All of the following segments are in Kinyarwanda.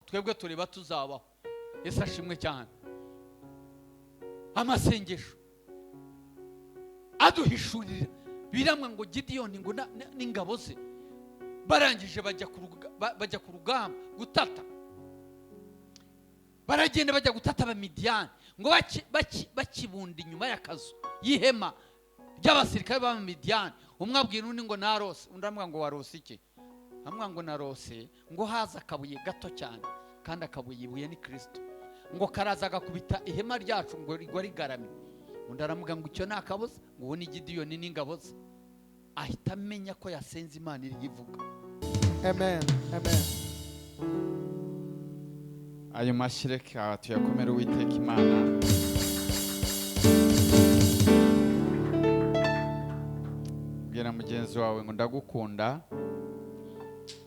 Twebwe tureba tuzabaho. Yesu ashimwe cyane. Amasengesho aduhishurira biramwa ngo Gidiyoni ngo n'ingabo ze barangije bajya ku rugamba gutata. Baragenda bajya gutata Abamidiyani, ngo bakibunda inyuma y'akazu y'ihema ry'abasirikare b'Abamidiyani, umwe abwira undi ngo narose. Undi aramubwira ngo warose iki? Amubwira ngo narose ngo haza akabuye gato cyane, kandi akabuye, ibuye ni Kirisito, ngo karaza gakubita ihema ryacu ngo rigwa rigaramye. Undi aramubwira ngo icyo ni akabuza, ngo uwo ni Gidiyoni n'ingabo ze. Ahita amenya ko yasenze Imana iriho ivuga. Amen, amen. Ayo mashyi reka tuyakomere Uwiteka Imana. Bwira mugenzi wawe ngo ndagukunda,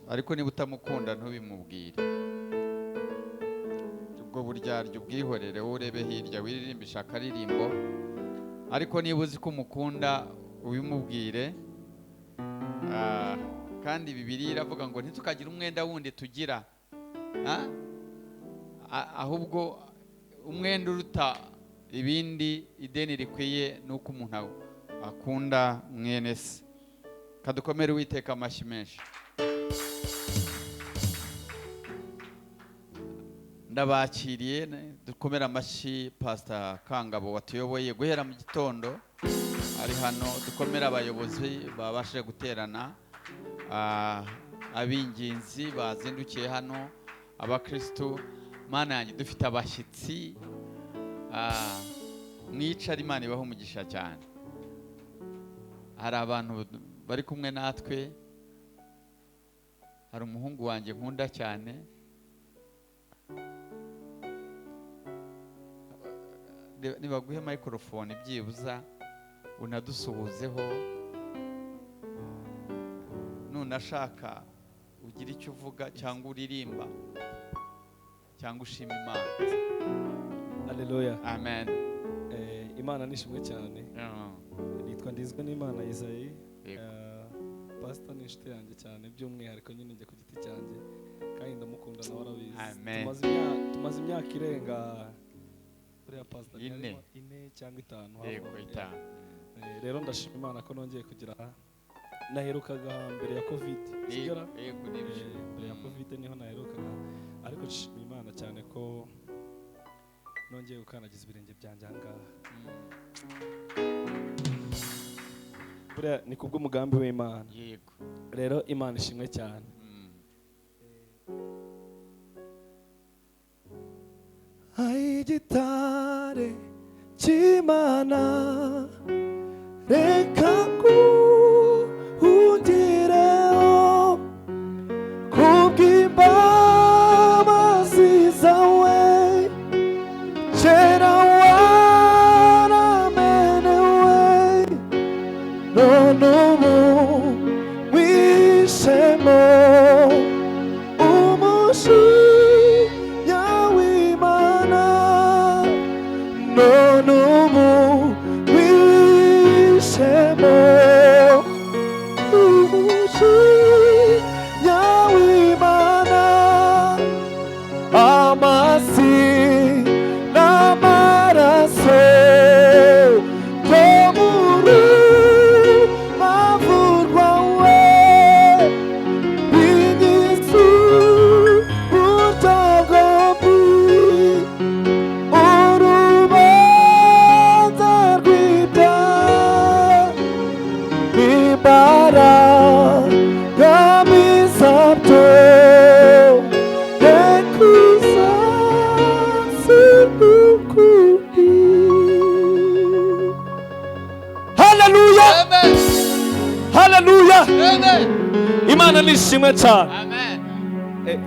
ariko niba utamukunda ntubimubwire. Ubwo buryarya ubwihorere, wowe urebe hirya wiririmbisha akaririmbo, ariko niba uzi ko umukunda ubimubwire. Kandi Bibiliya iravuga ngo ntitukagira umwenda wundi tugira, ahubwo umwenda uruta ibindi, ideni rikwiye, ni uko umuntu akunda mwene se. Kadukomere Uwiteka amashyi menshi. Ndabakiriye, dukomere amashyi Pastor Kangabo watuyoboye guhera mu gitondo ari hano. Dukomere abayobozi babashije guterana, ab'ingenzi bazindukiye hano, abakristu. Mana yanjye, dufite abashyitsi, mwicara, Imana ibahe umugisha cyane. Hari abantu bari kumwe natwe, hari umuhungu wanjye nkunda cyane. Nibaguhe microphone byibuza unadusuhuzeho, nunashaka ugira icyo uvuga cyangwa uririmba cyangwa ushima Imana. Haleluya. Amen. Imana nishimwe cyane. Nitwa Ndizwe n'Imana Isaie. Pastor ni inshuti yanjye cyane, by'umwihariko nyine njye ku giti cyanjye, kandi ndamukunda nawe arabizi. Amen. Tumaze imyaka irenga uriya pastor Ine. ine cyangwa itanu. Yego, Hafi. itanu. Rero ndashima Imana ko nongeye kugira, naherukaga mbere ya Covid. Sibyo? Yego, nibyo. Mbere ya Covid niho naherukaga, ariko nshima Imana cyane ko nongeye gukandagiza ibirenge byanjye aha ngaha. Buriya ni kubw'umugambi w'Imana. Yego. Rero Imana ishimwe cyane. Igitare cy'Imana reka nguhungireho, kubw'imbabazi zawe kera waramenewe, none ubu wishemo umushinya w'Imana, none ubu wishemo umushinya w'Imana, amasi n'amaraso byo mu rubavu rwawe binyuze buryo bwombi, urubanza rw'ibyaha imbaraga misabyo rekuzasinukuri. Haleluya. Amen. Haleluya. Amen. Imana nishimwe cyane. Amen.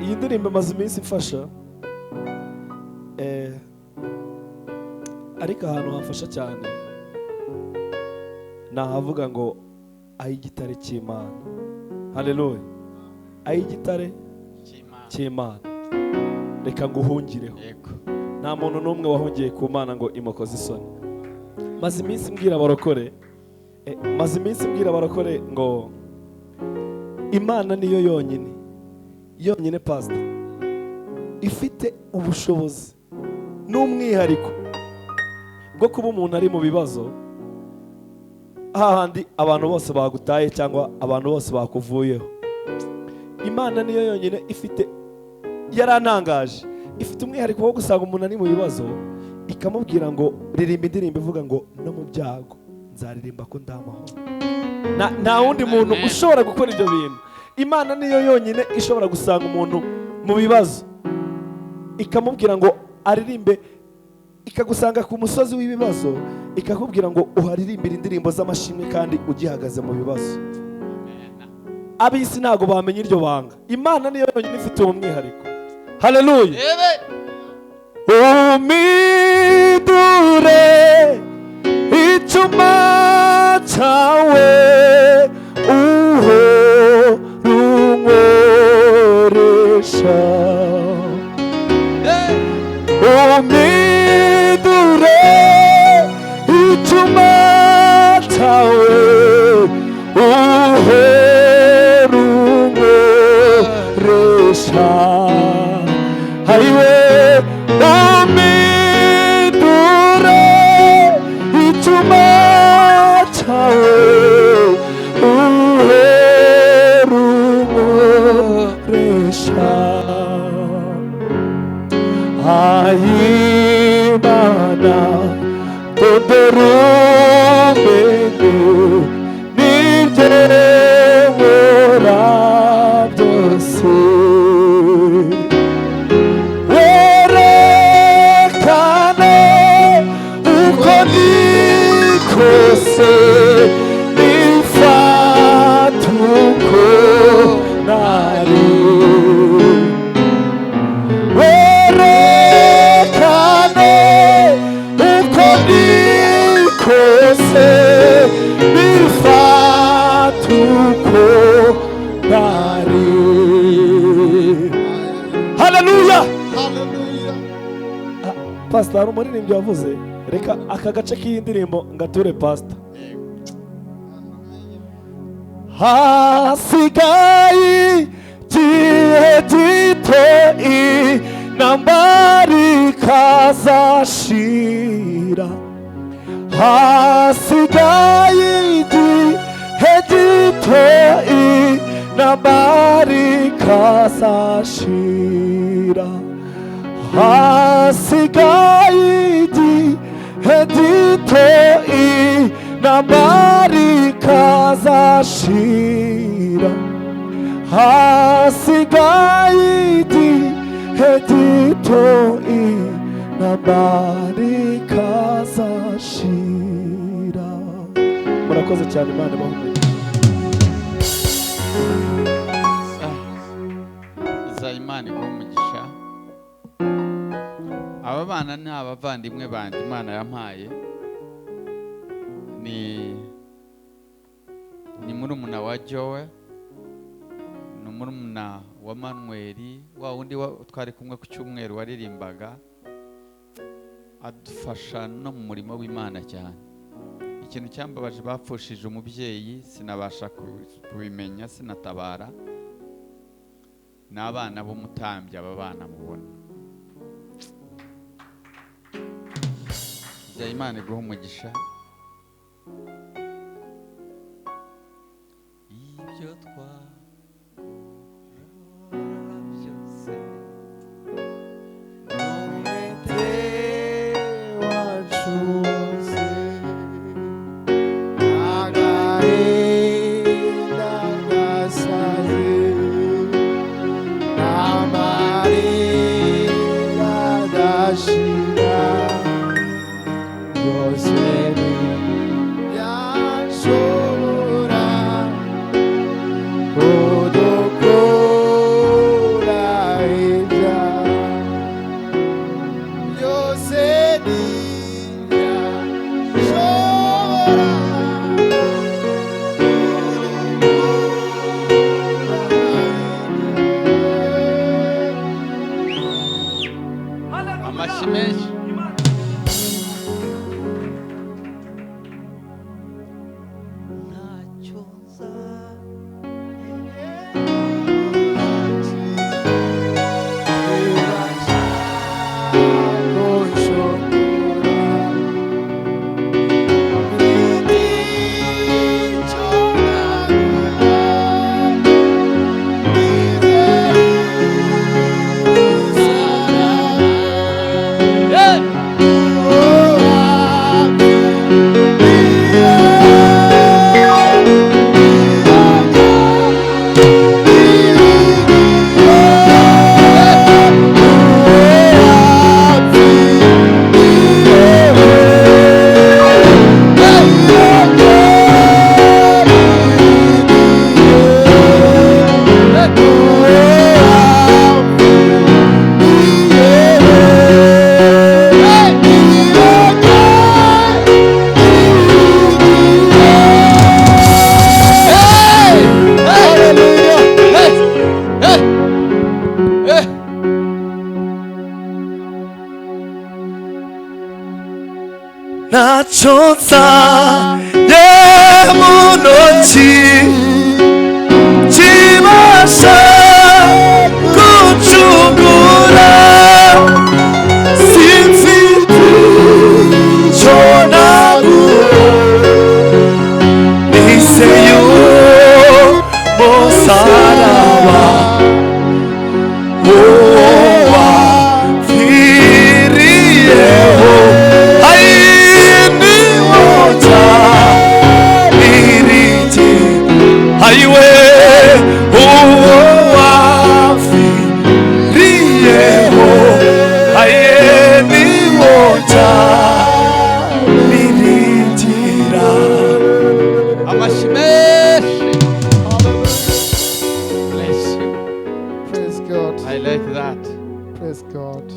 Iyi ndirimbo imaze iminsi imfasha, ariko ahantu hafasha cyane ni ahavuga ngo ay'igitare cy'Imana. Haleluya. Ay'igitare cy'Imana reka nguhungireho. Yego. Nta muntu n'umwe wahungiye ku Mana ngo imukoze isoni. Maze iminsi mbwira abarokore, maze iminsi mbwira abarokore ngo Imana niyo yonyine yonyine, pastor. ifite ubushobozi n'umwihariko bwo kuba umuntu ari mu bibazo, hahandi abantu bose bagutaye cyangwa abantu bose bakuvuyeho. Imana niyo yonyine ifite, yarantangaje, ifite umwihariko wo gusanga umuntu ari mu bibazo ikamubwira ngo ririmba indirimbo ivuga ngo no mu byago nzaririmba ko ndamahoro. Nta wundi muntu ushobora gukora ibyo bintu. Imana niyo yonyine ishobora gusanga umuntu mu bibazo ikamubwira ngo aririmbe, ikagusanga ku musozi w'ibibazo ikakubwira ngo uharirimbire indirimbo z'amashimwe kandi ugihagaze mu bibazo. Ab'isi ntago bamenya iryo banga. Imana niyo yonyine ifite uwo mwihariko. Haleluya. Umidure icyuma cyawe uhorunkoresha, umidure icyuma cyawe uhorunkoresha, haiwe umidure icyuma cyawe uhorunkoresha. Ayimana todorumenye n'ibyemura byose, werekane uko ndi kose nifata uko nari, werekane uko ndi kose nifata uko nari. Haleluya. Pastor, hari umuririmbyi wavuze, reka aka gace k'iyi ndirimbo ngature pastor. Hasigaye igihe gito intambara ikazashira, hasigaye igihe gito intambara ikazashira, hasigaye igihe gito intambara ikazashira, hasigaye igihe gito intambara ikazashira. Murakoze cyane, Imana ibahe umugisha. Imana iguhe umugisha. Aba bana ni abavandimwe banjye Imana yampaye, ni murumuna wa Joe, ni murumuna wa Manuel, wa wundi twari kumwe ku cyumweru waririmbaga, adufasha no mu murimo w'Imana cyane. Ikintu cyambabaje, bapfushije umubyeyi sinabasha kubimenya, sinatabara. N'abana b'umutambyi aba bana mubona. Imana iguhe umugisha. Ibyo twakora byose Umwete wacu wose, agahinda gasaze, n'amarira adashira, byose ntibyanshobora kudukura ibyaha. Byose ntibyanshobora Amashyi menshi. Ntacyo Ntacyo nzanye mu ntoki kibasha gucungura, simfite icyo nagura, nizeye umusaraba uwo wapfiriyeho. Ai, niwo niringiye, ayiwe, uwo wapfiriyeho, aye, niwo niringira. Amashyi menshi. Bless you. Praise God. I like that. Praise God.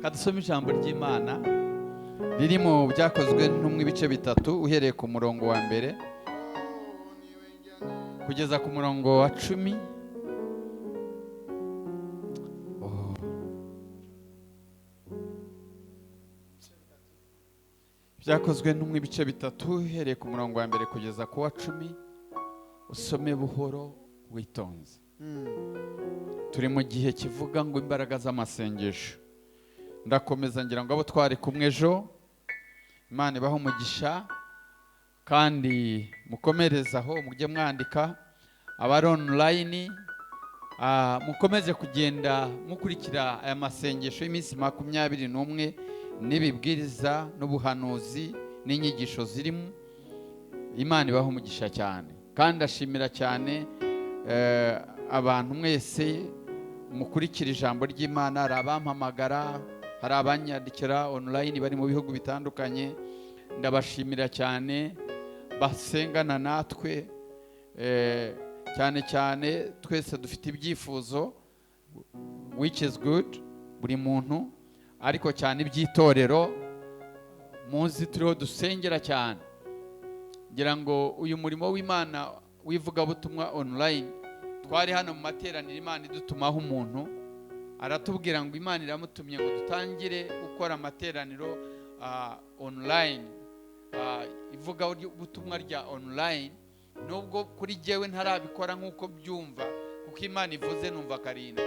Kadusome ijambo ry'Imana riri mu Byakozwe n'Intumwa, ibice 3, uhereye ku murongo wa 1 kugeza ku murongo wa 10. Oh. Byakozwe n'Intumwa, ibice 3, uhereye ku murongo wa 1 kugeza ku wa 10. Usome buhoro witonze. Turi mu gihe kivuga ngo imbaraga z'amasengesho. Ndakomeza, ngira ngo abo twari kumwe ejo, Imana ibahe umugisha kandi mukomereze aho, mujye mwandika. Abari online, mukomeze kugenda mukurikira aya masengesho y'iminsi 21 n'ibibwiriza n'ubuhanuzi n'inyigisho zirimo. Imana ibahe umugisha cyane, kandi ndashimira cyane abantu mwese mukurikira ijambo ry'Imana. Hari abampamagara, hari abanyandikira online bari mu bihugu bitandukanye, ndabashimira cyane, basengana natwe, cyane cyane twese dufite ibyifuzo, which is good, buri muntu, ariko cyane iby'itorero muzi turiho dusengera cyane. Ngira ngo uyu murimo w'Imana w'ivugabutumwa online, twari hano mu materaniro, Imana idutumaho umuntu aratubwira ngo Imana iramutumye ngo dutangire gukora amateraniro online, ivugabutumwa rya online. Nubwo kuri jyewe ntarabikora nk'uko byumva, kuko Imana ivuze numva karindwi.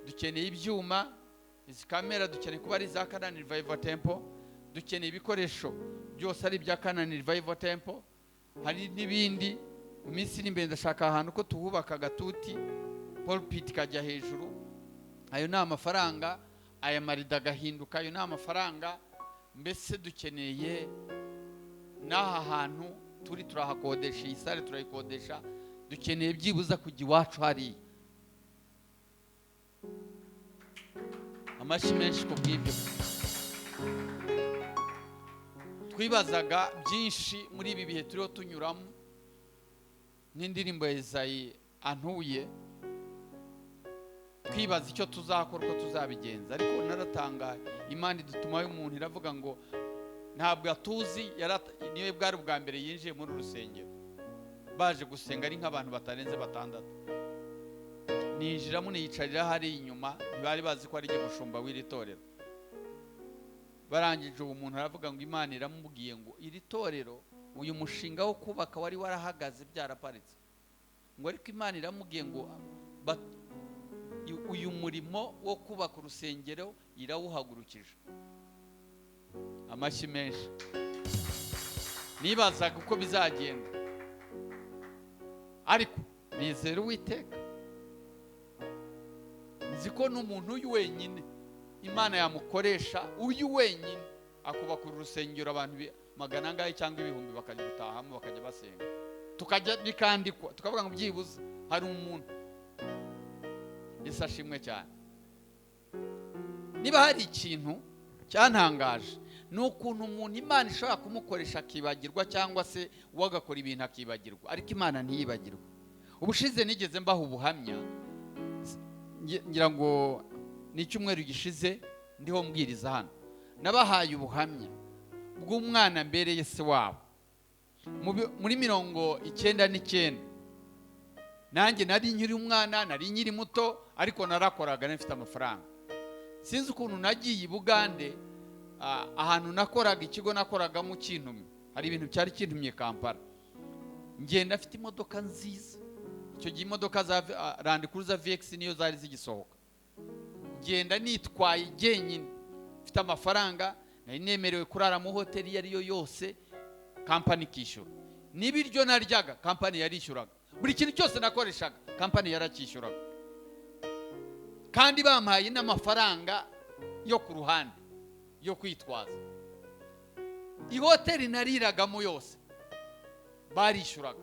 Dukeneye ibyuma, izi kamera dukeneye kuba ari iza Canaan Revival Temple, dukeneye ibikoresho byose ari ibya Canaan Revival Temple. Hari n'ibindi mu minsi iri imbere, ndashaka ahantu ko tuhubaka agatuti, pulpit kajya hejuru. Ayo ni amafaranga. Aya marido agahinduka, ayo ni amafaranga. Mbese dukeneye n'aha hantu turi turahakodesha, iyi sale turayikodesha, dukeneye byibuza kujya iwacu hariya. Amashyi menshi ku bw'ibyo. Twibazaga byinshi muri ibi bihe turiho tunyuramo, n'indirimbo ya Izayi antuye, twibaza icyo tuzakora, uko tuzabigenza. Ariko naratangaye, Imana idutumaho umuntu iravuga ngo ntabwo atuzi, niwe bwari ubwa mbere yinjiye muri uru rusengero, baje gusenga ari nk'abantu batarenze 6. Ninjiramo niyicarira hari inyuma, ntibari bazi ko ari jye mushumba w'iri torero. Barangije uwo muntu aravuga ngo Imana iramubwiye ngo iri torero, uyu mushinga wo kubaka wari warahagaze byaraparitse, ngo ariko Imana iramubwiye ngo uyu murimo wo kubaka urusengero irawuhagurukije. Amashyi menshi. Nibazaga uko bizagenda, ariko nizera Uwiteka, nzi ko n'umuntu uyu wenyine Imana yamukoresha, uyu wenyine akubaka urusengero, abantu magana angahe cyangwa ibihumbi bakajya gutahamo, bakajya basenga, tukajya bikandikwa, tukavuga ngo byibuze hari umuntu. Yesu ashimwe cyane. Niba hari ikintu cyantangaje, ni ukuntu umuntu Imana ishobora kumukoresha akibagirwa, cyangwa se we agakora ibintu akibagirwa, ariko Imana ntiyibagirwe. Ubushize nigeze mbaha ubuhamya, ngira ngo ni icyumweru gishize ndiho mbwiriza hano, nabahaye ubuhamya bw'umwana mbereye se wabo muri 99. Nanjye nari nkiri umwana, nari nkiri muto, ariko narakoraga, nari mfite amafaranga. Sinzi ukuntu nagiye i Bugande, Ahantu nakoraga, ikigo nakoragamo kintumye, hari ibintu cyari kintumye Kampala. Ngenda afite imodoka nziza. Icyo gihe imodoka za Land Cruiser VX niyo zari zigisohoka. Ngenda nitwaye jyenyine, mfite amafaranga, nari nemerewe kurara mu hoteli iyo ari yo yose, kampani ikishyura. N'ibiryo naryaga, kampani yarishyuraga. Buri kintu cyose nakoreshaga, kampani yaracyishyuraga, kandi bampaye n'amafaranga yo ku ruhande yo kwitwaza. Ihoteli nariragamo yose barishyuraga,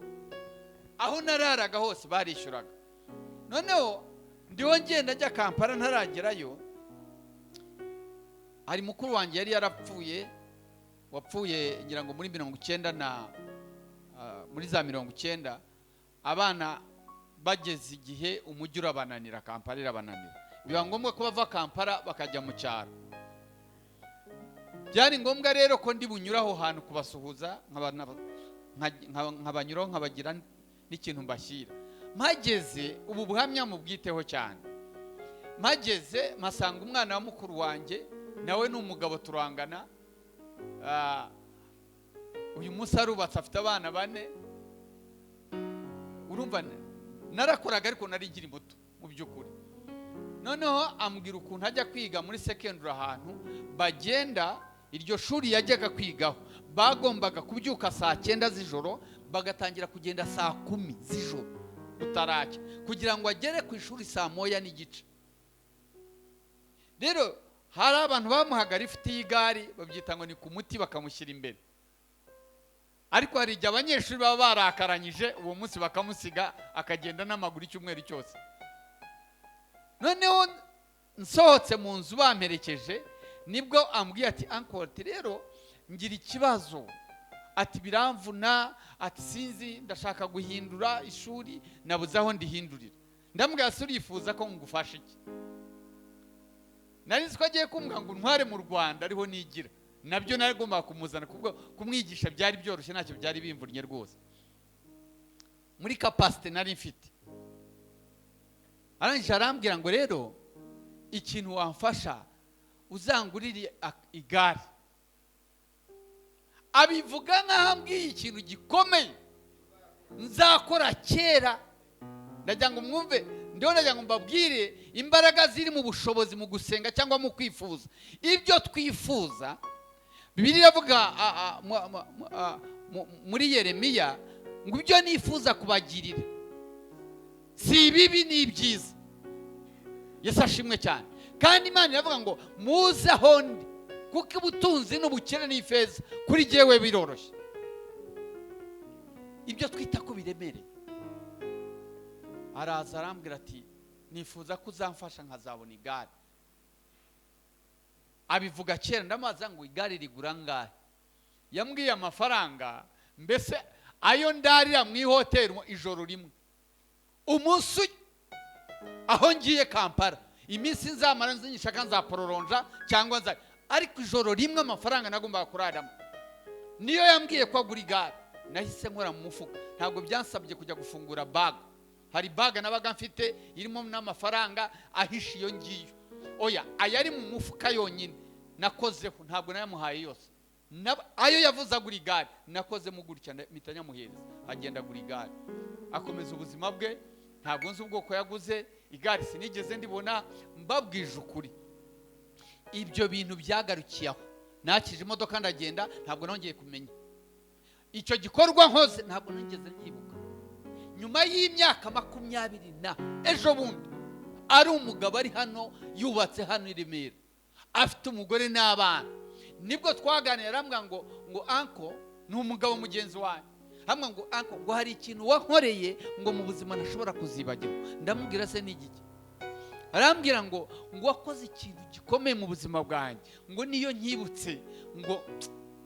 aho nararaga hose barishyuraga. Noneho ndiho ngenda njya Kampala, ntaragerayo hari mukuru wanjye yari yarapfuye, wapfuye ngira ngo muri 90 na muri za 90. Abana bageze igihe umujyi urabananira, Kampala irabananira, biba ngombwa ko bava Kampala bakajya mu cyaro. Byari ngombwa rero ko ndi bunyure aho hantu kubasuhuza, nkabanyuraho, nkabagira n'ikintu mbashyira. Mpageze, ubu buhamya mubwiteho cyane, mpageze mpasanga umwana wa mukuru wanjye, nawe ni umugabo turangana. Uyu munsi arubatse, afite abana 4. Urumva narakoraga ariko nari nkiri muto mu by'ukuri. Noneho ambwira ukuntu ajya kwiga muri secondary, ahantu bagenda. Iryo shuri yajyaga kwigaho bagombaga kubyuka saa 9 z'ijoro, bagatangira kugenda saa 10 z'ijoro butaracya, kugira ngo agere ku ishuri saa 1:30. Rero hari abantu bamuhaga lifuti y'igare, babyita ngo ni ku muti, bakamushyira imbere. Ariko hari igihe abanyeshuri baba barakaranyije uwo munsi, bakamusiga akagenda n'amaguru icyumweru cyose. Noneho nsohotse mu nzu bamperekeje, nibwo ambwiye ati: "Uncle," "rero ngira ikibazo," ati, "biramvuna," ati, "sinzi, ndashaka guhindura ishuri, nabuze aho ndihindurira." Ndamubwira: "Se urifuza ko ngufasha iki?" Nari nzi ko agiye kumbwira ngo ntware mu Rwanda ariho nigira. Nabyo naragombaga kumuzana, kubwo kumwigisha byari byoroshye, ntacyo byari bimvunnye rwose muri capacité nari mfite. Arangije arambwira ngo: "Rero ikintu wamfasha, uzangurire igare." Abivuga nk'aho ambwiye ikintu gikomeye nzakora kera. Ndagira ngo mwumve, ndiho ndagira ngo mbabwire imbaraga ziri mu bushobozi mu gusenga cyangwa mu kwifuza ibyo twifuza. Bibiliya iravuga muri Yeremiya ngo: "Ibyo nifuza kubagirira si ibibi, ni ibyiza." Yesu ashimwe cyane. Kandi Imana iravuga ngo: "Muze aho ndi, kuko ubutunzi n'ubukene n'ifeza kuri jyewe biroroshye." Ibyo twita ko biremereye. Araza arambwira ati: "Nifuza ko uzamfasha nkazabona igare." Abivuga kera. Ndamubaza ngo: "Igare rigura angahe?" Yambwiye amafaranga, mbese ayo ndarira mu ihoteli ijoro rimwe, umunsi aho ngiye Kampala, iminsi nzamara nzinyishaka nzapororonja cyangwa nza, ariko ijoro rimwe amafaranga nagombaga kuraramo niyo yambwiye ko agura igare. Nahise nkora mu mufuka, ntabwo byansabye kujya gufungura bag. Hari bag nabaga mfite irimo n'amafaranga ahishe iyo ngiyo. Oya, ayari mu mufuka yonyine nakozeho, ntabwo nayamuhaye yose. Ayo yavuze agura igare nakozemo gutya, mpita nyamuhereza, agenda agura igare, akomeza ubuzima bwe. Ntabwo nzi ubwoko yaguze igare, sinigeze ndibona. Mbabwije ukuri, ibyo bintu byagarukiye aho. Nakije imodoka ndagenda, ntabwo nongeye kumenya icyo gikorwa nkoze, ntabwo nigeze nyibuka. Nyuma y'imyaka 20 na ejo bundi, ari umugabo ari hano, yubatse hano i Remera, afite umugore n'abana, nibwo twaganira. Arambwira ngo: "Uncle," ni umugabo mugenzi wanjye, arambwira ngo: "Uncle," ngo, "hari ikintu wankoreye," ngo, "mu buzima ntashobora kuzibagirwa." Ndamubwira: "Se ni igiki?" Arambwira ngo "Wakoze ikintu gikomeye mu buzima bwanjye," ngo, "niyo nkibutse,"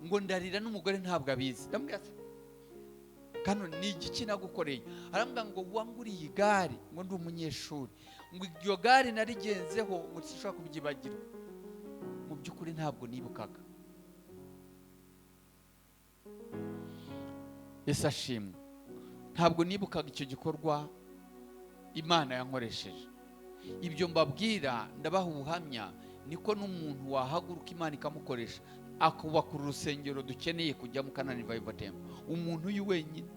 ngo "ndarira, n'umugore ntabwo abizi." Ndamubwira: "Se kano ni igiki nagukoreye?" Arambwira ngo: "Wanguriye igare," ngo, "ndi umunyeshuri," ngo, "iryo gare narigenzeho," ngo, "sinshobora kubyibagirwa." Mu by'ukuri ntabwo nibukaga. Yesu ashimwe. Ntabwo nibukaga icyo gikorwa Imana yankoresheje. Ibyo mbabwira, ndabaha ubuhamya. Niko n'umuntu wahaguruka Imana ikamukoresha akubaka urusengero dukeneye kujyamo, Canaan Revival Temple. Umuntu uyu wenyine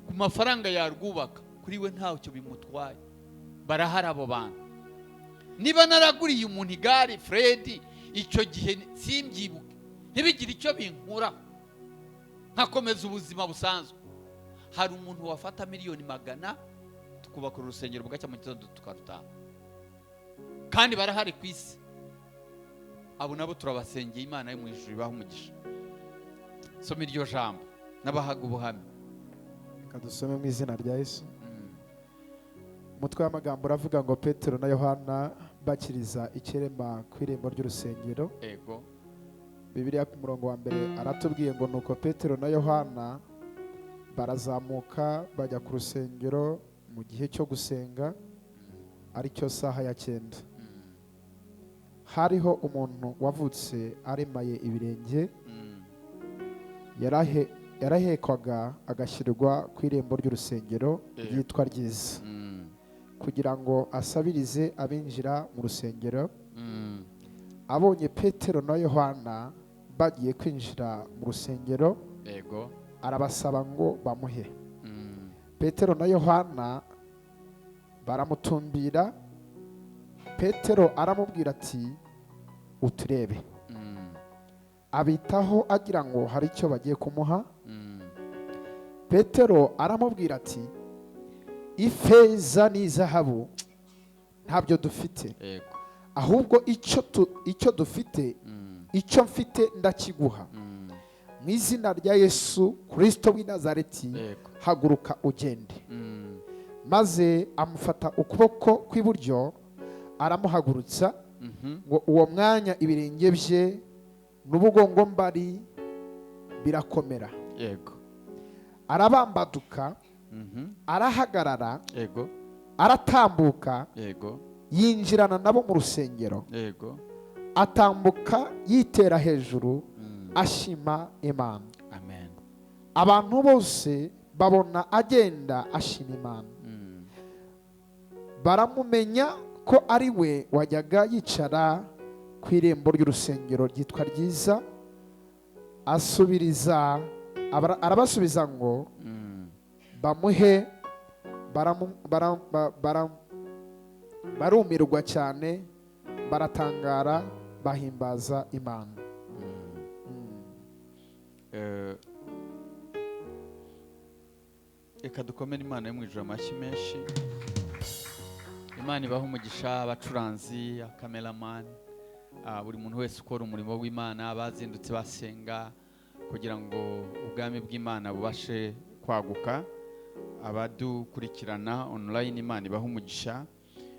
ku mafaranga yarwubaka, kuri we ntacyo bimutwaye. Barahari abo bantu. Niba naraguriye umuntu igare, Fred, icyo gihe simbyibuke, ntibigire icyo binkura, nkakomeza ubuzima busanzwe, hari umuntu wafata miliyoni 100 tukubaka urusengero, bugacya mu gitondo tukarutaha. Kandi barahari ku isi. Abo nabo turabasengeye, Imana yo mu ijuru ibaha umugisha. Soma iryo jambo n'abahaga ubuhamya. Reka dusome mu izina rya Yesu. Umutwe w'amagambo uravuga ngo: Petero na Yohana bakiriza ikirema ku irembo ry'urusengero. Bibiliya ku murongo wa mbere aratubwiye ngo: "Nuko Petero na Yohana barazamuka bajya ku rusengero mu gihe cyo gusenga, aricyo saha ya 9. Hariho umuntu wavutse aremaye ibirenge, yarahekwaga agashyirwa ku irembo ry'urusengero ryitwa Ryiza, kugira ngo asabirize abinjira mu rusengero. Abonye Petero na Yohana bagiye kwinjira mu rusengero, arabasaba ngo bamuhe. Petero na Yohana baramutumbira. Petero aramubwira ati: 'Uturebe.' Abitaho agira ngo hari icyo bagiye kumuha. Petero aramubwira ati: 'Ifeza n'izahabu ntabyo dufite, ahubwo icyo dufite, icyo mfite ndakiguha. Mu izina rya Yesu Kirisito w'i Nazareti, haguruka ugende.' Maze amufata ukuboko kw'iburyo aramuhagurutsa, ngo uwo mwanya ibirenge bye n'ubugongombari birakomera. Arabambaduka, arahagarara, aratambuka, yinjirana nabo mu rusengero, atambuka yitera hejuru, ashima Imana. Amen. Abantu bose babona agenda ashima Imana, baramumenya ko ari we wajyaga yicara ku irembo ry'urusengero ryitwa Ryiza asubiriza. Arabasubiza ngo bamuhe. Barumirwa cyane, baratangara, bahimbaza Imana." Reka dukomere Imana yo mu ijuru amashyi menshi. Imana ibaha umugisha, abacuranzi, akameramani, buri muntu wese ukora umurimo w'Imana, bazindutse basenga kugira ngo ubwami bw'Imana bubashe kwaguka. Abadukurikirana online, Imana ibaha umugisha.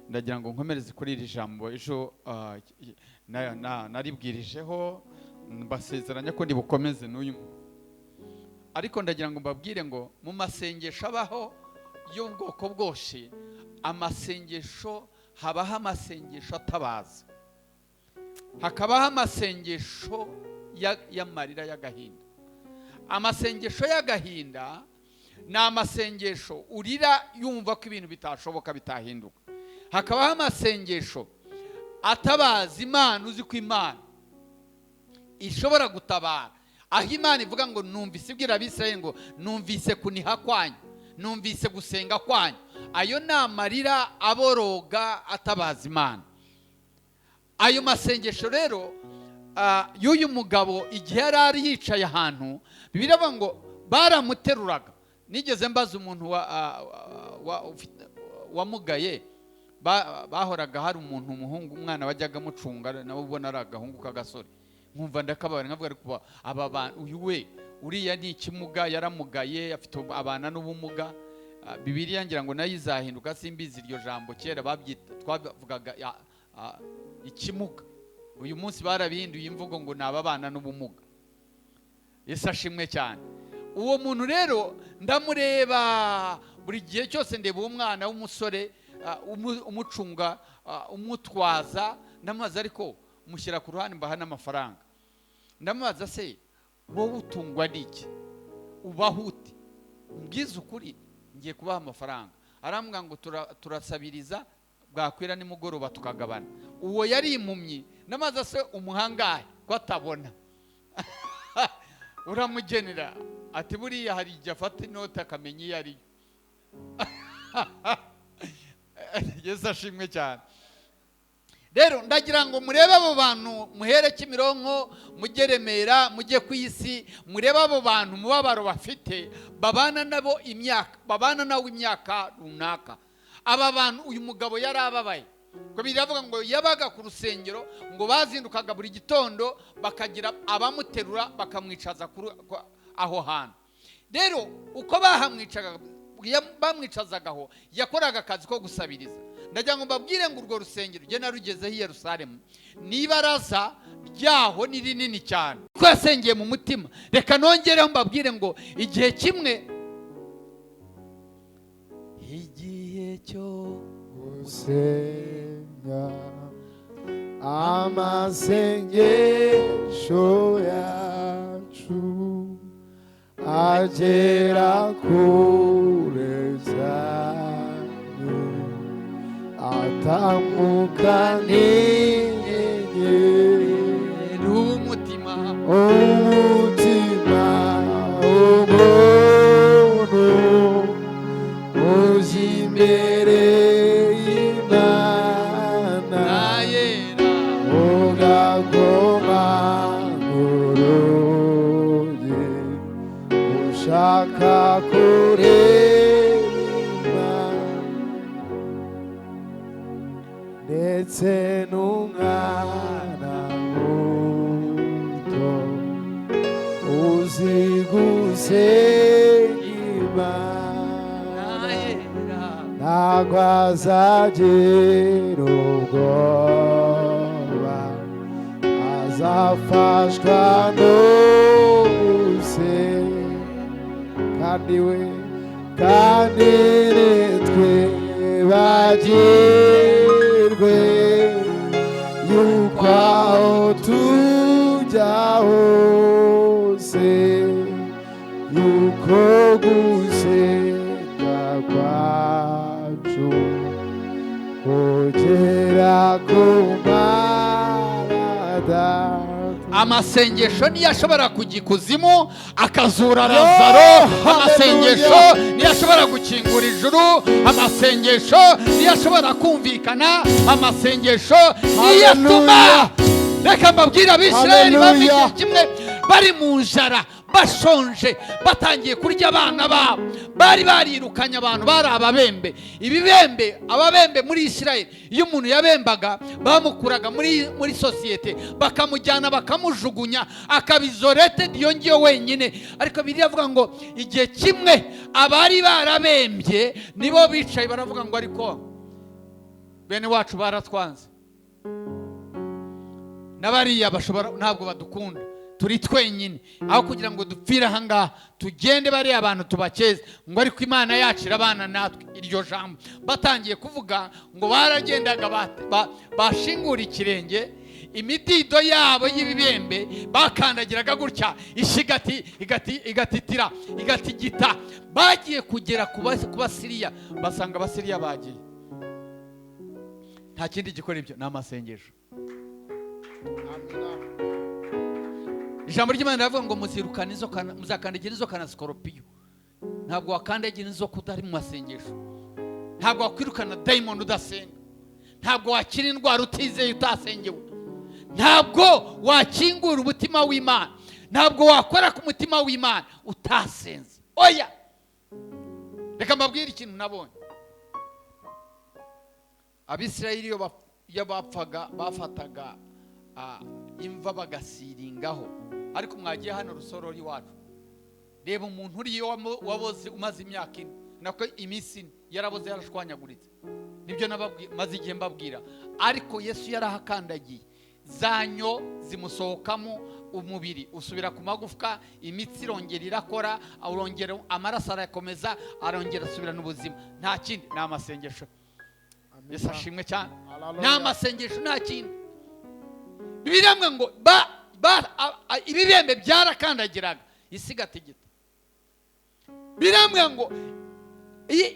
Ndagira ngo nkomereze kuri iri jambo. Ejo naribwirijeho, mbasezeranya ko ndibukomeze n'uyu, ariko ndagira ngo mbabwire ngo mu masengesho abaho y'ubwoko bwose, amasengesho habaho amasengesho atabaza, hakabaho amasengesho y'amarira, y'agahinda. Amasengesho y'agahinda ni amasengesho urira yumva ko ibintu bitashoboka, bitahinduka. Hakabaho amasengesho atabaza Imana, uzi ko Imana ishobora gutabara, aho Imana ivuga ngo: "Numvise," ibwira Abisirayeli ngo: "Numvise kuniha kwanyu, numvise gusenga kwanyu." Ayo ni amarira aboroga atabaza Imana. Ayo masengesho rero y'uyu mugabo, igihe yari ari yicaye ahantu, Bibiliya ivuga ngo baramuteruraga. Nigeze mbaza umuntu wamugaye, bahoraga hari umuntu, umuhungu, umwana wajyaga amucunga, nawe ubona ari agahungu k'agasore, nkumva ndakababara, nkavuga: "Ariko aba bantu, uyu we, uriya ni ikimuga, yaramugaye, afite abana n'ubumuga." Bibiliya ngira ngo nayo izahinduka, simbizi. Iryo jambo kera babyita, twavugaga ikimuga, uyu munsi barabihinduye imvugo ngo ni ababana n'ubumuga. Yesu ashimwe cyane. Uwo muntu rero ndamureba buri gihe cyose, ndeba uwo mwana w'umusore umucunga, umutwaza. Ndamubaza, ariko mushyira ku ruhande, mbaha n'amafaranga. Ndamubaza: "Se wowe utungwa n'iki? Ubaho ute? Mbwize ukuri, ngiye kubaha amafaranga." Arambwira ngo: "Turasabiriza." Bwakwira nimugoroba tukagabana. Uwo yari impumyi, namaze se umuhangahe ko atabona, uramugenera ati buriya hari igihe afata inoti akamenya iyo ariyo. Yesu ashimwe cyane. Rero ndagira ngo murebe abo bantu, muhere Kimironko, mujye Remera, mujye ku isi, murebe abo bantu umubabaro bafite, babana nabo imyaka, babana nawe imyaka runaka. Aba bantu uyu mugabo yari ababaye, ngo biravuga ngo yabaga ku rusengero, ngo bazindukaga buri gitondo bakagira abamuterura bakamwicaza aho hantu. Rero uko bahamwicaga, bamwicazagaho, yakoraga akazi ko gusabiriza. Ndagira ngo mbabwire ngo urwo rusengero jye narugezeho i Yerusalemu, n'ibaraza ryaho ni rinini cyane. Ko yasengeye mu mutima. Reka nongereho mbabwire ngo igihe kimwe, igihe cyo gusenga, amasengesho yacu agera kure cyane, atambuka n'inyenyeri. Umutima, umutima umuntu uzi imbere y'Imana, ugakoma urugi ushaka kureba, ndetse n'umwana muto uzi gusenga Imana, ntabwo azagira ubwoba, azafashwa no gusenga. Kandi we, kandi nitwe bagirwe yuko aho tujya hose, yuko gusenga kwacu kugera ku Mana Data. Amasengesho niyo ashobora kujya ikuzimu akazura Lazaro, amasengesho niyo ashobora gukingura ijuru, amasengesho niyo ashobora kumvikana, amasengesho niyo atuma. Reka mbabwire, Abisirayeli bava igihe kimwe bari mu nzara, bashonje, batangiye kurya abana babo, bari barirukanye abantu, bari ababembe. Ibibembe, ababembe muri Isirayeli, iyo umuntu yabembaga bamukuraga muri sosiyete, bakamujyana bakamujugunya, akabizorete iyo ngiyo wenyine. Ariko Bibiliya ivuga ngo igihe kimwe abari barabembye nibo bicaye baravuga ngo ariko bene wacu baratwanze, n'abariya bashobora ntabwo badukunda, turi twenyine, aho kugira ngo dupfire aha ngaha tugende bariya abantu tubakeze, ngo ariko Imana yacu irabana natwe. Iryo jambo batangiye kuvuga ngo baragendaga bashingura ikirenge, imidido yabo y'ibibembe bakandagiraga gutya, ishigati igatitira igatigita. Bagiye kugera ku Basiriya, basanga Abasiriya bagiye. Nta kindi gikora ibyo, ni amasengesho. Ijambo ry'Imana riravuga ngo muzirukana inzoka, muzakandagira inzoka na sikoropiyo. Ntabwo wakandagira inzoka utari mu masengesho, ntabwo wakwirukana dayimoni udasenga, ntabwo wakira indwara utizeye utasengewe, ntabwo wakingura umutima w'Imana, ntabwo wakora ku mutima w'Imana utasenze. Oya, reka mbabwire ikintu nabonye. Abisirayeli iyo bapfaga bafataga imva bagasiringaho. Ariko mwagiye hano Rusororo iwacu, reba umuntu uriyo waboze umaze imyaka ine, nako iminsi ine yaraboze, yarashwanyaguritse. Nibyo nababwiye, maze igihe mbabwira. Ariko Yesu yarahakandagiye, zanyo zimusohokamo, umubiri usubira ku magufwa, imitsi irongera irakora, arongera amaraso arakomeza, arongera asubirana ubuzima. Nta kindi, ni amasengesho. Yesu ashimwe cyane. Ni amasengesho, nta kindi. Bibiliya ngo ibibembe byarakandagiraga isi igatigita. Bibiliya ngo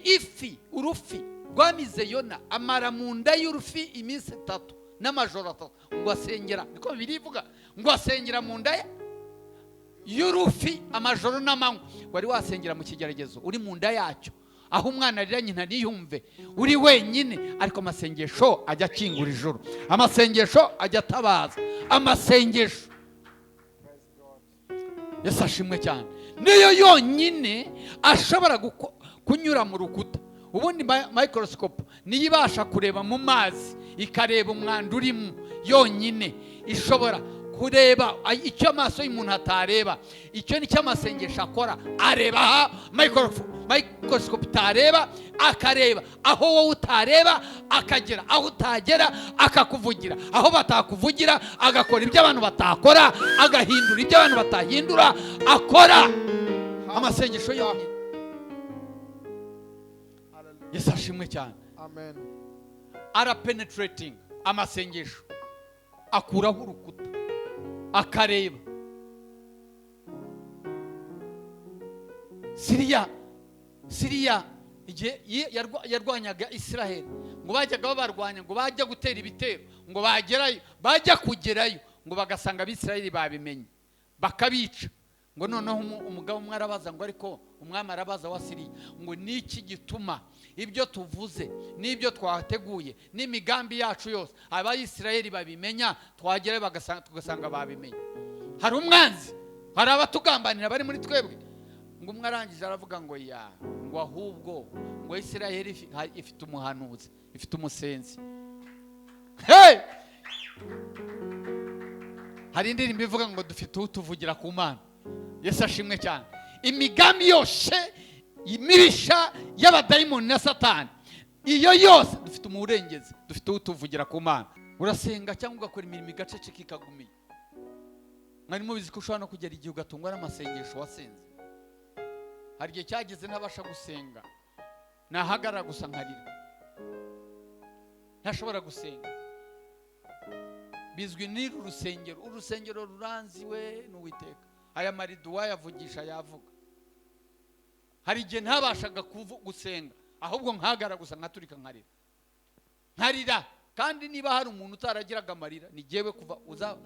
ifi, urufi Rwamize Yona amara mu nda y'urufi iminsi 3 n'amajoro 3, ngo asengera, niko birivuga, ngo asengera mu nda y'urufi amajoro n'amanywa. Wari wasengera mu kigeragezo uri mu nda yacyo, aho umwana arira nyina ntiyumve, uri wenyine, ariko amasengesho ajya akingura ijuru, amasengesho ajya atabaza, amasengesho. Yesu ashimwe cyane. Niyo yonyine ashobora kunyura mu rukuta. Ubundi microscope niyo ibasha kureba mu mazi, ikareba umwanda urimo yonyine, ishobora kureba icyo amaso y'umuntu atareba. Icyo ni cyo amasengesho akora, areba aha microscope itareba, akareba aho wowe utareba, akagera aho utagera, akakuvugira aho batakuvugira, agakora ibyo abantu batakora, agahindura ibyo abantu batahindura, akora amasengesho yonyine. Yesu ashimwe cyane. Amen. Ara penetrating amasengesho, akuraho urukuta, akareba. Siriya igihe yarwanyaga Israel, ngo bajyaga babarwanya, ngo bajya gutera ibitero, ngo bagerayo, bajya kugerayo ngo bagasanga Abisirayeli babimenye bakabica. Ngo noneho umugabo umwe arabaza ngo ariko umwami arabaza wa Siriya ngo niki gituma ibyo tuvuze n'ibyo twateguye n'imigambi yacu yose Abayisirayeli babimenya, twagerayo tugasanga babimenye? Hari umwanzi, hari abatugambanira bari muri twebwe. Ngo umwe arangije aravuga ngo ya, ngo ahubwo ngo Isirayeli ifite umuhanuzi, ifite umusenzi. Hey! Hari indirimbo ivuga ngo dufite utuvugira ku Mana. Yesu ashimwe cyane. Imigambi yose imirisha y'abadayimoni na Satani, iyo yose dufite umurengezi, dufite utuvugira ku Mana. Urasenga cyangwa ugakora imirimo igaceceka ikagumiye. Mwari mubizi ko ushobora no kugera igihe ugatungwa n'amasengesho wasenze. Hari igihe cyageze ntabasha gusenga, nahagarara gusa nkarira, ntashobora gusenga. Bizwi n'uru rusengero, urusengero ruranziwe n'Uwiteka. Aya marido wayavugisha yavuga. Hari igihe ntabashaga gusenga, ahubwo nkagara gusa nkaturika nkarira, nkarira. Kandi niba hari umuntu utaragiraga amarira ni jyewe. Kuva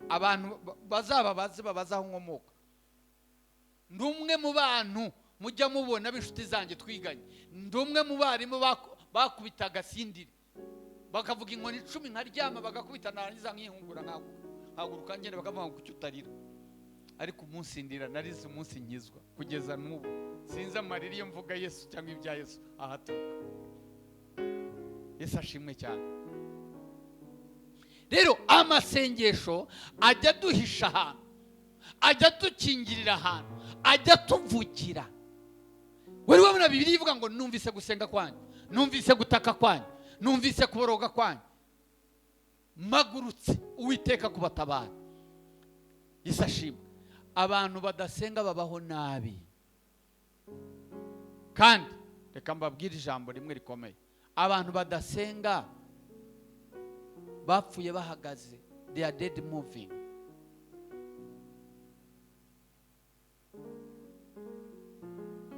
abantu bazaba bazi babazaho nkomoka, ndi umwe mu bantu mujya mubona b'inshuti zanjye twiganye, ndi umwe mu barimu bakubitaga sindire, bakavuga inkoni 10 nkaryama, bagakubita narangiza nkihungura nkahaguruka ngenda, bakavuga ngo kuki utarira. Ariko umunsi ndira narize umunsi nkizwa kugeza n'ubu sinzi amarira iyo mvuga Yesu cyangwa ibya Yesu ahaturuka. Yesu ashimwe cyane. Rero amasengesho ajya duhisha ahantu, ajya dukingirira ahantu, ajya tuvugira. Wari wabona Bibiliya ivuga ngo numvise gusenga kwanyu, numvise gutaka kwanyu, numvise kuboroga kwanyu, mpagurutse Uwiteka kubatabara. Yesu ashimwe. Abantu badasenga babaho nabi. Kandi reka mbabwire ijambo rimwe rikomeye, abantu badasenga bapfuye bahagaze, they are dead moving.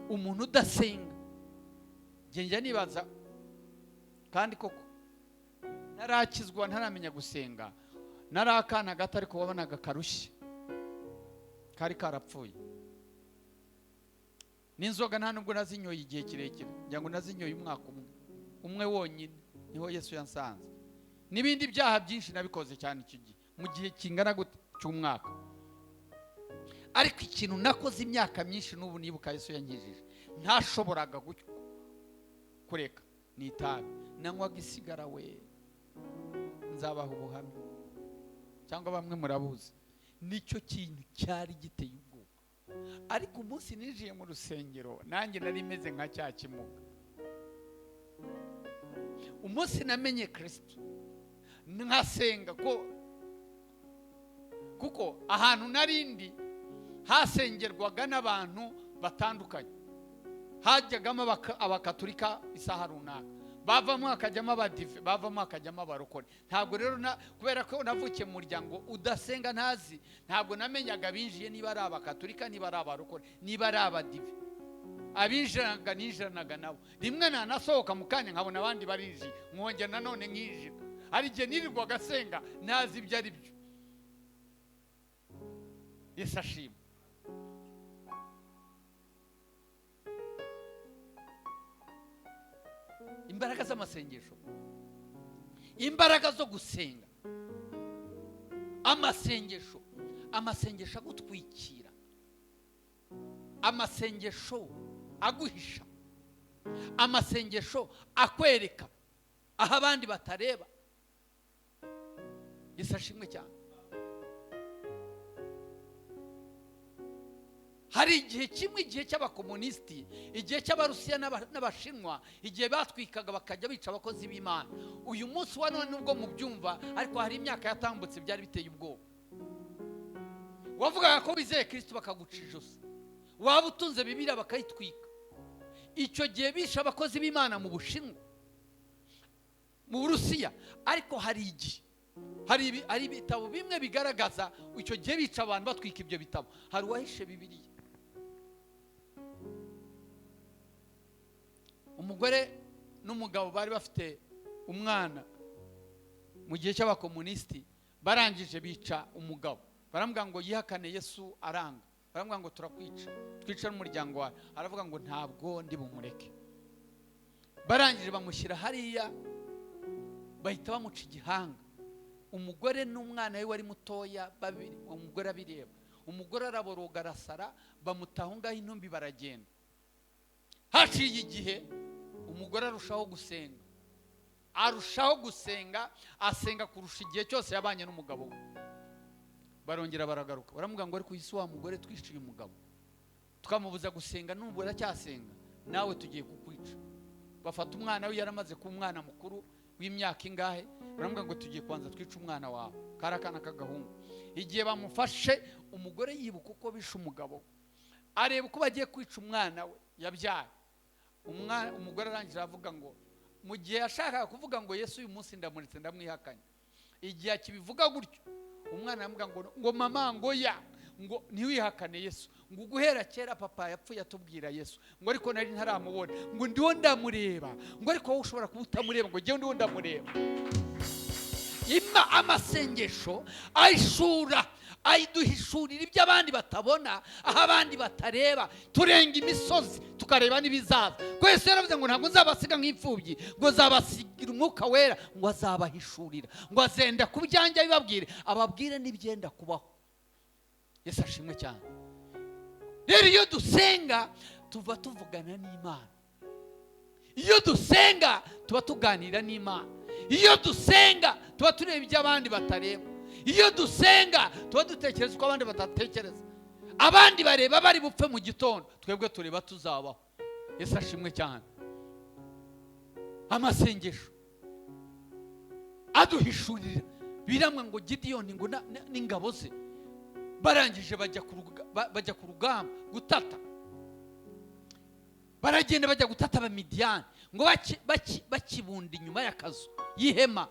Umuntu udasenga, njye nibaza, kandi koko narakizwa ntaramenya gusenga, narakana gato ariko wabonaga karushye, kari karapfuye. N'inzoga nta nubwo nazinyoye igihe kirekire, ngira ngo nazinyoye umwaka umwe wonyine, niho Yesu yansanze. N'ibindi byaha byinshi nabikoze cyane icyo gihe, mu gihe kingana gute cy'umwaka. Ariko ikintu nakoze imyaka myinshi n'ubu nibuka Yesu yankijije, ntashoboraga kureka, ni itabi. Nanywaga isigara we, nzabaha ubuhamya cyangwa bamwe murabuzi, nicyo kintu cyari giteye ubwoba. Ariko umunsi ninjiye mu rusengero nanjye nari meze nka cya kimuga. Umunsi namenye Kristo nkasenga, ko kuko ahantu narindi hasengerwaga n'abantu batandukanye, hajyagamo abakaturika isaha runaka, bavamo hakajyamo abadive, bavamo hakajyamo abarokore. Ntabwo rero kubera ko navukiye mu muryango udasenga ntazi, ntabwo namenyaga binjiye niba ari abakaturika, niba ari abarokore, niba ari abadive. Abinjiraga ninjiranaga nabo, rimwe nanasohoka mu kanya nkabona abandi barinjiye, nkongera nanone nkinjira. Hari igihe nirirwaga asenga ntazi ibyo ari byo. Yesu ashimwe. Imbaraga z'amasengesho, imbaraga zo gusenga, amasengesho, amasengesho agutwikira, amasengesho aguhisha, amasengesho akwereka aho abandi batareba. Yesu ashimwe cyane. Hari igihe kimwe, igihe cy'abakomunisiti, igihe cy'Abarusiya n'Abashinwa, igihe batwikaga bakajya bica abakozi b'Imana. Uyu munsi wa none nubwo mubyumva, ariko hari imyaka yatambutse byari biteye ubwoba. Wavugaga ko wizeye Kristo bakaguca ijosi, waba utunze Bibiliya bakayitwika. Icyo gihe bishe abakozi b'Imana mu Bushinwa, mu Burusiya. Ariko hari igihe hari ibitabo bimwe bigaragaza icyo gihe bica abantu batwika ibyo bitabo. Hari uwahishe Bibiliya. Umugore n'umugabo bari bafite umwana mu gihe cy'abakomunisiti, barangije bica umugabo, baramubwira ngo yihakane Yesu, aranga. Baramubwira ngo turakwica, twica n'umuryango wawe. Aravuga ngo ntabwo ndi bumureke. Barangije bamushyira hariya, bahita bamuca igihanga. Umugore n'umwana we wari mutoya babiri, umugore abireba, umugore araboroga arasara, bamutaho ngaho intumbi baragenda. Haciye igihe umugore arushaho gusenga, arushaho gusenga, asenga kurusha igihe cyose yabanye n'umugabo we. Barongera baragaruka, baramubwira ngo ariko isi wa mugore twishyuye umugabo, tukamubuza gusenga, n'ubu aracyasenga, nawe tugiye kukwica. Bafata umwana we, yaramaze kuba umwana mukuru w'imyaka ingahe, baramubwira ngo tugiye kubanza twica umwana wawe, kari akana k'agahungu. Igihe bamufashe, umugore yibuka uko bishe umugabo, areba uko bagiye kwica umwana we yabyaye. Umugore arangije avuga ngo, mu gihe yashakaga kuvuga ngo Yesu uyu munsi ndamuritse ndamwihakanye, igihe akibivuga gutyo umwana aramubwira ngo mama, ngo ya, ngo ntiwihakane Yesu, ngo guhera kera papa yapfuye atubwira Yesu, ngo ariko nari ntaramubona, ngo ndiho ndamureba, ngo ariko wowe ushobora kuba utamureba, ngo njyewe ndiho ndamureba. Amasengesho ayishura, ayiduhishurira ibyo abandi batabona, aho abandi batareba. Turenga imisozi tukareba n'ibizaza. Ko Yesu yaravuze ngo ntabwo nzabasiga nk'imfubyi, ngo nzabasigira umwuka wera, ngo azabahishurira, ngo azenda ku byanjye abibabwire, ababwire n'ibyenda kubaho. Yesu ashimwe cyane. Rero iyo dusenga tuva tuvugana n'Imana. Iyo dusenga tuba tuganira n'Imana. Iyo dusenga tuba tureba ibyo abandi batareba. Iyo dusenga tuba dutekereza uko abandi batatekereza. Abandi bareba bari bupfe mu gitondo, twebwe tureba tuzabaho. Yesu ashimwe cyane. Amasengesho aduhishurira. Biramwe ngo Gidiyoni ngo n'ingabo ze barangije bajya ku rugamba gutata. Baragenda bajya gutata Abamidiyani, ngo bakibunda inyuma y'akazu y'ihema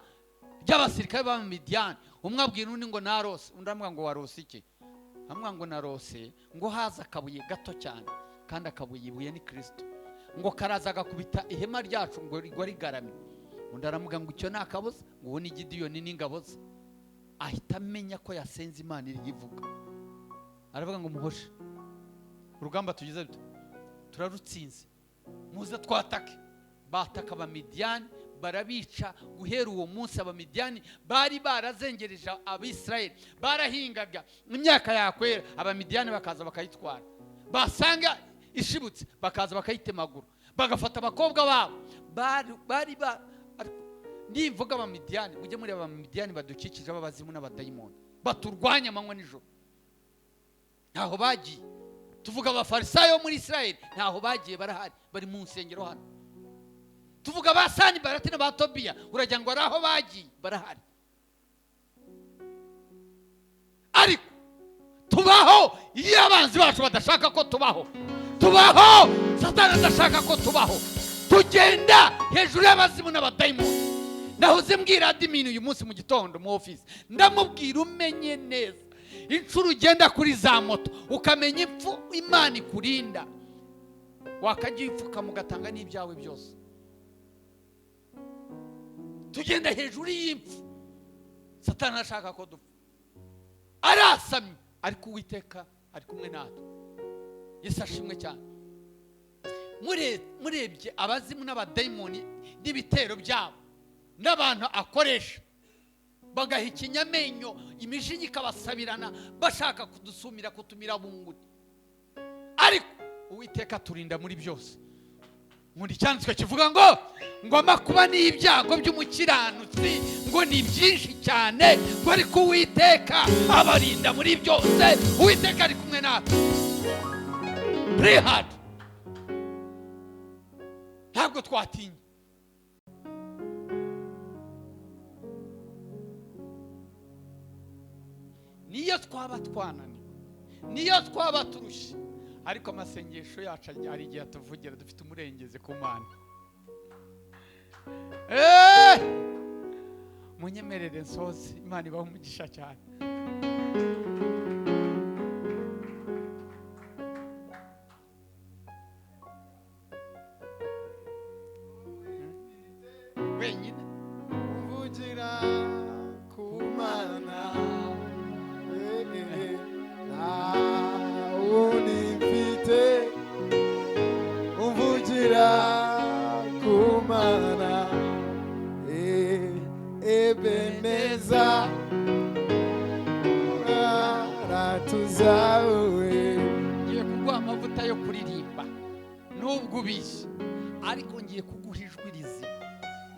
ry'abasirikare b'Abamidiyani. Umwe abwira undi ngo narose, undi aramubwira ngo warose iki? Aramubwira ngo narose ngo haza akabuye gato cyane, kandi akabuye ibuye ni Kristo, ngo karaza agakubita ihema ryacu ngo rigwa rigaramye. Undi aramubwira ngo icyo ni akabuza, ngo uwo ni Gidiyoni n'ingabo ze. Ahita amenya ko yasenze Imana iri ivuga. Aravuga ngo muhoshe, urugamba tugize turarutsinze, muze twatake. Bataka Abamidiyani barabica. Guhera uwo munsi Abamidiyani bari barazengereje Abisirayeli, barahingaga imyaka yakwera Abamidiyani bakaza bakayitwara, basanga ishibutse bakaza bakayitemagura, bagafata abakobwa babo. Bari nimvuga Abamidiyani, mujye muri Abamidiyani badukikije b'abazimu n'abadayimoni baturwanya amanywa nijoro, ntaho bagiye. Tuvuga Abafarisayo muri Isirayeli, ntaho bagiye, barahari, bari mu nsengero hano. Tuvuga ba Sanibalati na ba Tobiya, uragira ngo ari aho bagiye, barahari. Ariko tubaho iyo abanzi bacu badashaka ko tubaho, tubaho Satani adashaka ko tubaho, tugenda hejuru y'abazimu n'abadayimoni. Nahoze mbwira admin uyu munsi mu gitondo mu office, ndamubwira umenye neza inshuro ugenda kuri za moto ukamenya impfu Imana ikurinda. Wakajya uyipfuka mugatanga n'ibyawe byose. Tugenda hejuru y'impfu. Satani arashaka ko dupfa. Arasamye ariko Uwiteka ari kumwe natwe. Yesu ashimwe cyane. Murebye abazimu n'abadayimoni n'ibitero byabo n'abantu akoresha, bagaha ikinyamenyo, imijinya ikabasabirana, bashaka kudusumira, kutumira bunguri. Ariko Uwiteka aturinda muri byose. Nkunda icyanditswe kivuga ngo amakuba n'ibyago by'umukiranutsi ngo ni byinshi cyane, ngo ariko Uwiteka abarinda muri byose. Uwiteka ari kumwe natwe. Pray hard. Ntabwo twatinya. Niyo twaba twananiwe, niyo twaba turushye, ariko amasengesho yacu ari igihe atuvugira, dufite umurengezi ku Mana. Munyemerere nsoze, Imana ibahe umugisha cyane. Wenyine umvugira ku Mana, unifite umvugira ku Mana, Ebeneza aratuzawe. Ngiye kuguha amavuta yo kuririmba nubwo ubishye, ariko ngiye kuguha ijwi rizima.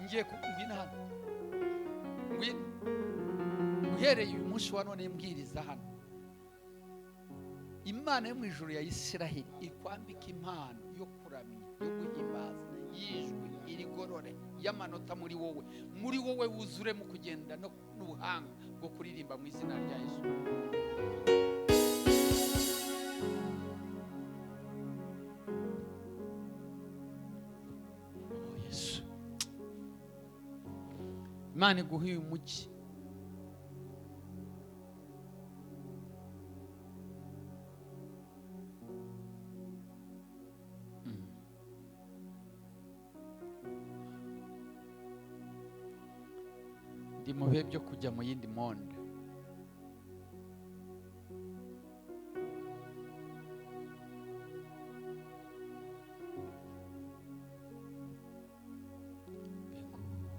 Ngiye ngwino hano, ngwino. Uhereye uyu munsi wa none mbwiriza hano, Imana yo mu ijuru ya Isiraheli ikwambika impano yo kuramya, yo guhimbaza, y'ijwi irigorore, y'amanota muri wowe, muri wowe wuzure mu kugenda n'ubuhanga bwo kuririmba mu izina rya Yesu. Oh Yesu, Imana iguhe uyu mujyi. Ndi mu bihe byo kujya mu yindi monde.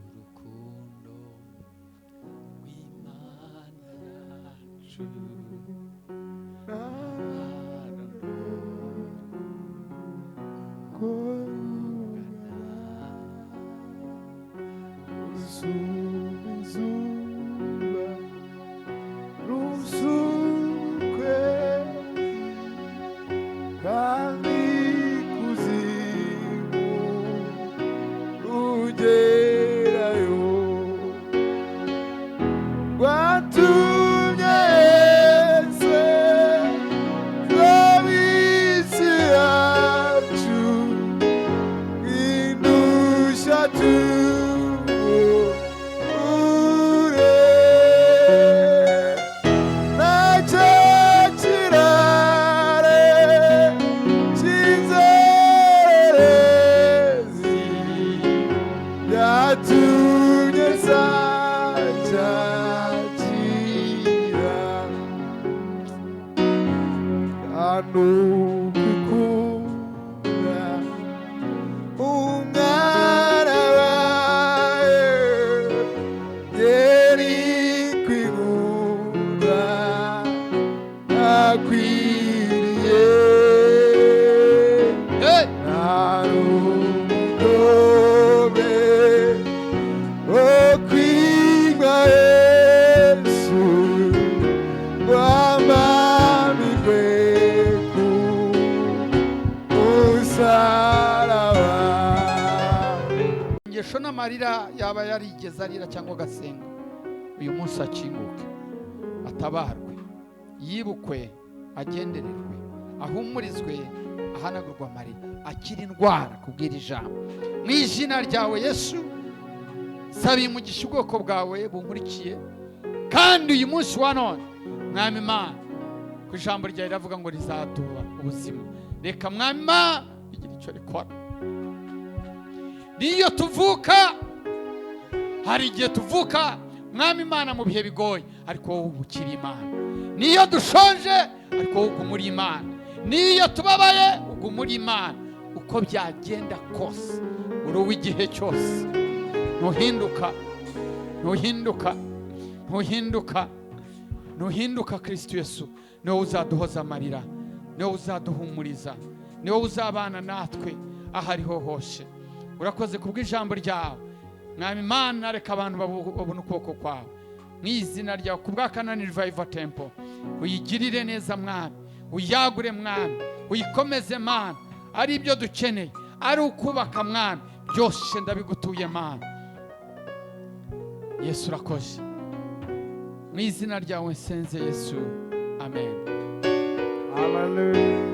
Urukundo rw'Imana yacu Amarira yaba yarigeze arira cyangwa agasenga, uyu munsi akinguke, atabarwe, yibukwe, agendererwe, ahumurizwe, ahanagurwe amarira, akira indwara kubwira ijambo. Mu izina ryawe Yesu, sabiye umugisha ubwoko bwawe bunkurikiye, kandi uyu munsi wa none Mwami Imana, ku ijambo ryawe riravuga ngo rizaduha ubuzima. Reka Mwami Imana igira Ntacyo rikora. Niyo tuvuka, hari igihe tuvuka, Mwami Imana, mu bihe bigoye, ariko wowe uba ukiri Imana. Niyo dushonje, ariko wowe uguma uri Imana. Niyo tubabaye, uguma uri Imana. Uko byagenda kose, uri uw'igihe cyose. Ntuhinduka, ntuhinduka, ntuhinduka, ntuhinduka. Kristo Yesu, niwe uzaduhoza amarira, niwe uzaduhumuriza, niwe uzabana natwe aho ariho hose. Urakoze kubw'ijambo ryawe, Mwami Imana. Reka abantu babone ukuboko kwawe mu izina ryawe. Ku bwa Kanani Revival Temple, uyigirire neza, Mwami, uyagure, Mwami, uyikomeze, Mana. Ari ibyo dukeneye, ari ukubaka, Mwami, byose ndabigutuye, Mana. Yesu, urakoze. Mu izina ryawe nsenze, Yesu, amen. Hallelujah.